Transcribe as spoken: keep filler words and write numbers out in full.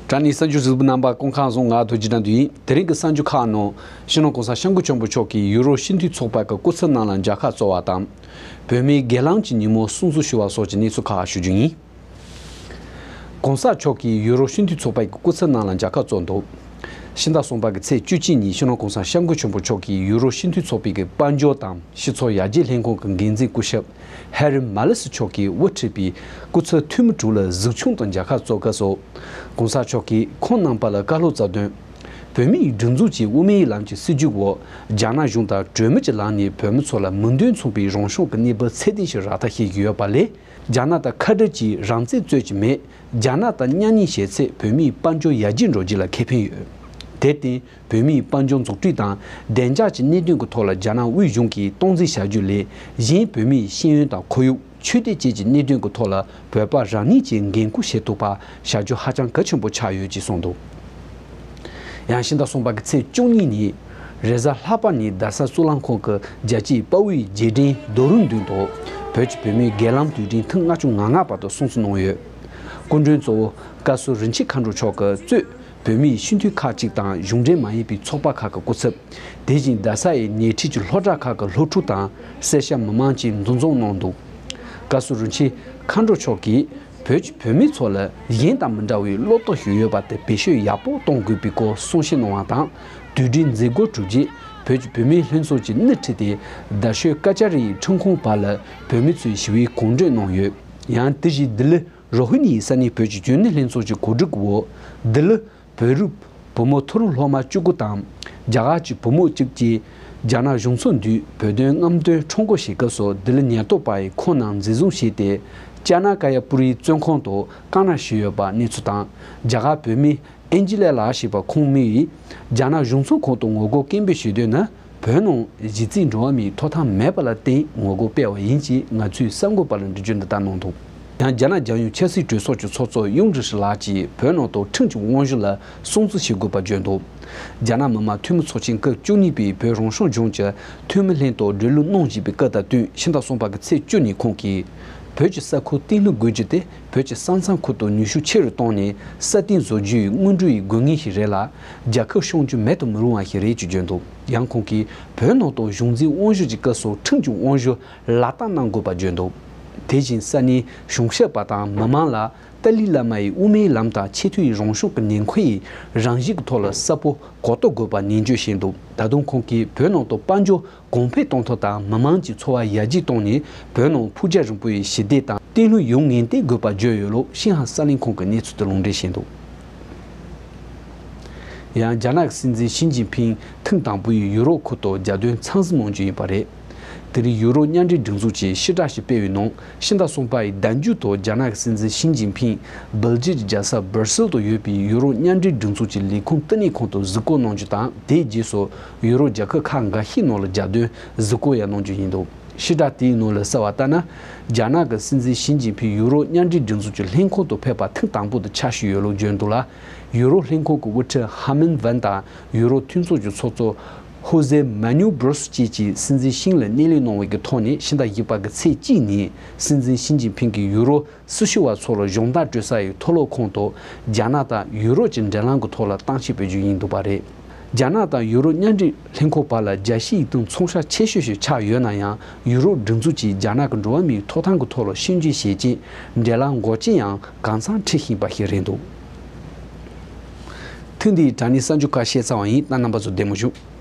དྲ་གནས་གསར་འགྱུར་གཟིགས་པ་རྣམ་པ་སྐུ་ཁམས་བཟང་། ང་རྡོ་རྗེ་དགྲ་འདུལ་ཡིན། དེ་རིང་གི་གསར་འགྱུར་ཁག་ནང་སྤྱི་ནོར་གོང་ས་སྐྱབས་མགོན་ཆེན་པོ་མཆོག་གིས་ཡུ་རོབ་སྤྱི་འཐུས་ཚོགས་པ་གི་སྐུ་ཚབ་རྣམས་ལ་མཇལ་ཁ་སྩོལ་བ་དང་། བོད་མིའི་སྒེར་ལངས་ཀྱི་ཉིན་མོ་སྲུང་བརྩི་ཞུ་བ་སོགས་ཀྱི་གནས་ཚུལ་ཁག་ཞུ་རྒྱུ་ཡིན། གོང་ས་མཆོག་གིས་ཡུ་རོབ་སྤྱི་འཐུས་ཚོགས་པའི་སྐུ་ཚབ་རྣམས་ལ་མཇལ་ཁ་སྩོལ་འདུག་ཕྱི་ཟླ་གསུམ་པ་གི་ཚེས་བཅུ་གཅིག་ཉིན་སྤྱི་ནོར་གོང་ས་སྐྱབས་མགོན་ཆེན་པོ་མཆོག་གིས་ཡུ་རོབ་སྤྱི་འཐུས་ཚོགས་པའི་གི་དཔལ་འབྱོར་དང་སྤྱི་ཚོགས་ཡར་རྒྱས་ལྷན་ཁང་གི་འགན་འཛིན་སྐུ་ཞབས་ཧེ་རི་མ་ལི་སི་མཆོག་གིས་དབུ་ཁྲིད་པའི་སྐུ་ཚབ་འཐུས་མི་དྲུག་ལ་གཟིགས་ཆུང་དང་མཇལ་ཁ་སྩོལ་སྐབས་སུ། གོང་ས་མཆོག་གིས་ཁོང་རྣམ་པ་ལ་བཀའ་སློབ་སྩལ་དོན། བོད་མིའི་སྒྲིག་འཛུགས་ཀྱི་དབུ་མའི་ལམ་གྱི་སྲིད་བྱུས་འོག་རྒྱ་ནག་གཞུང་དང་གྲོས་མོལ་གྱི་ལམ་ནས་བོད་མི་ཚོ་ལ་མིང་དོན་མཚུངས་པའི་རང་སྐྱོང་གི་གནས་བབ་ཚད་ལྡན་ཞིག་རག་ཐབས་བྱེད་ཀྱི་ཡོད་པ་ལས། རྒྱ་ནག་དང་ཁ་བྲལ་གྱིས་རང་བཙན་རྩོད་ཀྱི་མེད། རྒྱ་ནག་དང་མཉམ་གནས་བྱས་ཚེ་བོད་མིའི་དཔལ་འབྱོར་ཡར་རྒྱས་འགྲོ་རྒྱུ་ལ་ཁེ་ཕན་ཡོད། དེར་བརྟེན་བོད་མིའི་དཔལ་འབྱོར་འཛུགས་སྐྲུན་དང་བདེ་འཇགས་ཀྱི་གནད་དོན་གྱི་ཐོག་ལ་རྒྱ་ནག་དབུས་གཞུང་གིས་སྟངས་འཛིན་བྱ་རྒྱུ་ལས་གཞན་བོད་མིའི་ཤེས་ཡོན་དང་ཁོར་ཡུག་ཆོས་དད་བཅས་ཀྱི་གནད་དོན་གྱི་ཐོག་ལ་བོད་པ་རང་ཉིད་ཀྱིས་འགན་འཁུར་བཞེས་ཐུབ་པ་བྱ་རྒྱུ་ཧ་ཅང་གལ་ཆེན་པོ་ཆགས་ཡོད་ཅེས་གསུངས་འདུག་ཡང་ཕྱི་ཟླ་གསུམ་པ་གི་ཚེས་བཅུ་གཉིས་ཉིན་རེས་གཟའ་ལྷག་པ་ནས་རྡ་ས་གཙུག་ལག་ཁང་གི་རྒྱལ་གཅེས་དཔའ་བོའི་རྗེས་དྲན་རྡོ་རུང་མདུན་དུ་བོད་ཀྱི་བོད་མིའི་སྒེར་ལངས་དུས་དྲན་ཐེངས་ལྔ་བཅུ་ང་ལྔ་པ་དུ་སྲུང་བརྩི་གནང་ཡོད། སྐུ་མགྲོན་གཙོ་བོ་བཀའ་ཟུར་རིན་ཆེན་མཁའ་འགྲོ་མཆོག་གིས་གཙོས་བོད་མིའི་སྤྱི་འཐུས་ཁག་ཅིག་དང་གཞུང་འབྲེལ་མ་ཡིན་པའི་ཚོགས་པ་ཁག་གི་སྐུ་ཚབ། དེ་བཞིན་རྡ་སའི་ཉེ་འཁྲིས་ཀྱི་སློབ་གྲྭ་ཁག་གི་སློབ་ཕྲུག་དང་སེར་སྐྱ་མི་མང་བཅས་འདུ་འཛོམས་གནང་འདུག་བཀའ་ཟུར་རིན་ཆེན་མཁའ་འགྲོ་མཆོག་གིས་བོད་ཀྱི་བོད་མི་ཚོ་ལ་གཞན་དང་མི་འདྲ་བའི་བློ་སྟོབས་ཤིག་ཡོད་པ་དེ་བེད་སྤྱོད་ཡག་པོ་གཏོང་དགོས་པའི་སྐོར་གསུང་བཤད་གནང་བ་དང་། དུས་དྲན་མཛད་སྒོ་གྲུབ་རྗེས་བོད་ཀྱི་བུད་མེད་ལྷན་ཚོགས་ཀྱི་དབུ་ཁྲིད་དེ་རྡ་ཤོད་ཀ་ཅ་རིའི་ཁྲིམས་ཁང་བར་ལ་བོད་མི་ཚོའི་ཞི་བའི་གོམ་བགྲོད་གནང་ཡོད། ཡང་དེ་བཞིན་ལྡི་ལི་རོ་ཧི་ནི་ཡི་ས་གནས་བོད་ཀྱི་གཞོན་ནུ་ལྷན་ཚོགས་ཀྱི་གོ་སྒྲིག་འོག་ལྡི་ལི་བོད་རིགས་བུ་མོ་མཐོ་རིམ་སློབ་མ་བཅུ་དགུ་དང་རྒྱ་གར་གྱི་བུ་མོ་གཅིག་བཅས་རྒྱ་ནག་གཞུང་ཚབ་མདུན་བོད་དོན་རྔམ་སྟོན་ཁྲོམ་སྐོར་བྱེད་སྐབས་སུ་ལྡི་ལི་ཉེན་རྟོག་པ་ཡིས་ཁོང་རྣམས་འཛིན་བཟུང་བྱས་ཏེ་ཅ་ན་ཀ་ཡ་པུ་རིའི་བཙོན་ཁང་དུ་བཀག་ཉར་བྱས་ཡོད་པ་གནས་ཚུལ་དང་། རྒྱ་གར་བུད་མེད་ཨན་ཇི་ལེ་ལགས་ཞེས་པ་ཁོང་མི་ཡིས་རྒྱ་ནག་གཞུང་ཚབ་ཁང་དུ་ངོ་རྒོལ་སྐད་འབོད་བྱེད་དོན་ནི་བོད་ནང་གཞི་རྩའི་འགྲོ་བ་མིའི་ཐོབ་ཐང་མེད་པ་ལ་བརྟེན་ངོ་རྒོལ་སྤེལ་བ་ཡིན་ཞེས་ང་ཚོའི་གསར་འགོད་པ་ལ་འགྲེལ་བརྗོད་འདི་ལྟར་གནང་འདུག་ཡང་རྒྱ་ནག་རྒྱལ་ཡོངས་ཆབ་སྲིད་གྲོས་ཚོགས་ཀྱི་ཚོགས་གཙོ་ཡུང་ཀྲི་ཧྲི་ལགས་ཀྱིས་བོད་ནང་དུ་ཁྲིམས་ཀྱི་དབང་བསྒྱུར་ལ་སྲུང་བརྩི་བྱེད་དགོས་པ་བརྗོད་འདུག་རྒྱ་ནག་མི་དམངས་འཐུས་མི་ཚོགས་ཆེན་སྐབས་བཅུ་གཉིས་པའི་བོད་རང་སྐྱོང་ལྗོངས་ཀྱི་འཐུས་མི་ལྷན་ཐོག་གྲོས་བསླུར་གནང་བཞིན་པའི་སྐབས་དང་བསྟུན་ཕྱི་ཟླ་གསུམ་པ་གི་ཚེས་བཅུ་ཉིན་ཁོང་གིས་བོད་ཀྱི་ས་ཁུལ་གཏན་སློབ་དགོས་རྒྱུ་དེ་བོད་ཀྱི་ས་མཚམས་ཁུལ་དུ་ནུས་ཤུགས་ཆེ་རུ་བཏང་ནས་སྲ་བརྟན་བཟོ་རྒྱུའི་སྔོན་འགྲོའི་དགོས་ངེས་ཤིག་རེད་ལ། རྒྱལ་ཁབ་སྐྱོང་རྒྱུ་མེད་དུ་མི་རུང་བ་ཞིག་རེད་ཅེས་བརྗོད་འདུག་ཡང་ཁོང་གིས་བོད་ནང་དུ་གཞུང་འཛིན་དབང་བསྒྱུར་གྱི་སྐབས་སུ་ཁྲིམས་ཀྱི་དབང་བསྒྱུར་ལག་བསྟར་གནང་དགོས་པ་བརྗོད་འདུག་དེ་བཞིན་ས་གནས་གཞུང་ཞབས་པ་དང་མི་མང་ལ་ཏཱ་ལའི་བླ་མ་ཡི་དབུ་མའི་ལམ་དང་ཆེས་མཐོའི་རང་སྐྱོང་གི་ཉེར་མཁོ་ཡི་རང་བཞིན་གྱི་ཐོག་ལ་གསལ་པོ་གོ་རྟོགས་དགོས་པ་ནན་བརྗོད་བྱས་འདུག་ད་དུང་ཁོང་གིས་བོད་ནང་དུ་དཔལ་འབྱོར་གོང་འཕེལ་གཏོང་ཐབས་དང་མི་མང་གི་འཚོ་བ་ཡར་རྒྱས་གཏོང་ནས་བོད་ནང་ཕུགས་རྒྱང་རིང་པོ་ཡི་ཞི་བདེ་དང་བརྟན་ལྷིང་ཡོང་ངེས་གཏན་དགོས་པ་བརྗོད་ཡོད་ལུགས་ཤིན་ཧྭ་གསར་ལམ་ཁང་གི་གནས་ཚུལ་དུ་ལུང་འདྲེན་བྱས་འདུག་ཡང་རྒྱ་ནག་གི་སྲིད་འཛིན་ཞི་ཅིན་ཕིང་ཐེངས་དང་པོ་ཡི་ཡུ་རོབ་ཁུལ་དུ་རྒྱལ་དོན་འཚམས་གཟིགས་གནང་རྒྱུ་ཡིན་པ་རེད། དེ་རིང་ཡུ་རོབ་མཉམ་འབྲེལ་སྒྲིག་འཛུགས་ཀྱིས་ཕྱི་དྲག་ཞིག་སྤེལ་བའི་ནང་ཕྱི་ཟླ་གསུམ་པ་ཡི་ཟླ་མཇུག་ཏུ་རྒྱ་ནག་གི་སྲིད་འཛིན་ཞི་ཅིན་ཕིང་སྦེལ་ཇི་ཡའི་རྒྱལ་ས་སྦར་སིལ་དུ་ཡོད་པའི་ཡུ་རོབ་མཉམ་འབྲེལ་སྒྲིག་འཛུགས་ཀྱི་ལས་ཁུངས་བསྟི་གནས་ཁང་དུ་གཟིགས་སྐོར་གནང་རྒྱུ་དང་དེའི་རྗེས་སུ་ཡུ་རོབ་རྒྱལ་ཁབ་ཁག་འགའ་ཤས་ནང་ལ་རྒྱལ་དོན་གཟིགས་སྐོར་ཡང་གནང་རྒྱུ་ཡིན་འདུག་ཕྱི་དྲག་དེའི་ནང་ལ་གསལ་བ་ལྟར་ན། རྒྱ་ནག་གི་སྲིད་འཛིན་ཞི་ཅིན་ཕིང་ཡུ་རོབ་མཉམ་འབྲེལ་སྒྲིག་འཛུགས་ཀྱི་ལྷན་ཁང་དུ་ཕེབས་པ་ཐེངས་དང་པོ་དེ་ཆགས་བཞིན་ཡོད་ལུགས་བརྗོད་འདུག་ལ། ཡུ་རོབ་ལྷན་ཁང་གི་དབུ་ཁྲིད་ཧར་མན་ཝན་དང་ཡུ་རོབ་མཐུན་ཚོགས་ཀྱི་ཚོགས་གཙོ་ཧོ་ཟེ་མ་ནུ་བྷོ་རོས་བཅས་ཀྱིས་སྲིད་འཛིན་ཞིང་ལ་སྣེ་ལེན་གནང་བའི་གི་ཐོག་ནས་ཕྱི་ཟླ་བཞི་པ་གི་ཚེས་གཅིག་ཉིན་སྲིད་འཛིན་ཞི་ཅིན་ཕིང་གིས་ཡུ་རོབ་སྲི་ཞུ་བ་ཚོ་ལ་གཞན་དག་སྤྲོད་ས་ཡི་མཐོ་སློབ་ཁང་དུ་རྒྱ་ནག་དང་ཡུ་རོབ་ཀྱི་འབྲེལ་ལམ་གྱི་ཐོག་ལ་གཏམ་བཤད་སྤེལ་རྒྱུ་ཡིན་འདུག་པ་རེད། རྒྱ་ནག་དང་ཡུ་རོབ་མཉམ་འབྲེལ་ལྷན་ཁང་བར་ལ་རྒྱལ་སྤྱིའི་སྟེང་མཚུངས་བྱ་ཆེ་ཤོས་ཤིག་ཆགས་ཡོད་ན་ཡང་ཡུ་རོབ་སྒྲིག་འཛུགས་ཀྱིས་རྒྱ་ནག་གི་འགྲོ་བ་མིའི་ཐོབ་ཐང་གི་ཐོག་ལ་ཤུགས་རྐྱེན་བྱེད་ཆེད་འབྲེལ་ལམ་འགོག་རྐྱེན་ཡང་གང་འཚམ་འཁྲི་བཞིན་པ་ཞིག་རེད་འདུག་ཐེངས་འདིའི་དྲ་གནས་གསར་འགྱུར་ཁག་བཤད་ཚར་བ་ཡིན། ད་རྣམ་པ་ཚོ་བདེ་མོ་བཞུགས།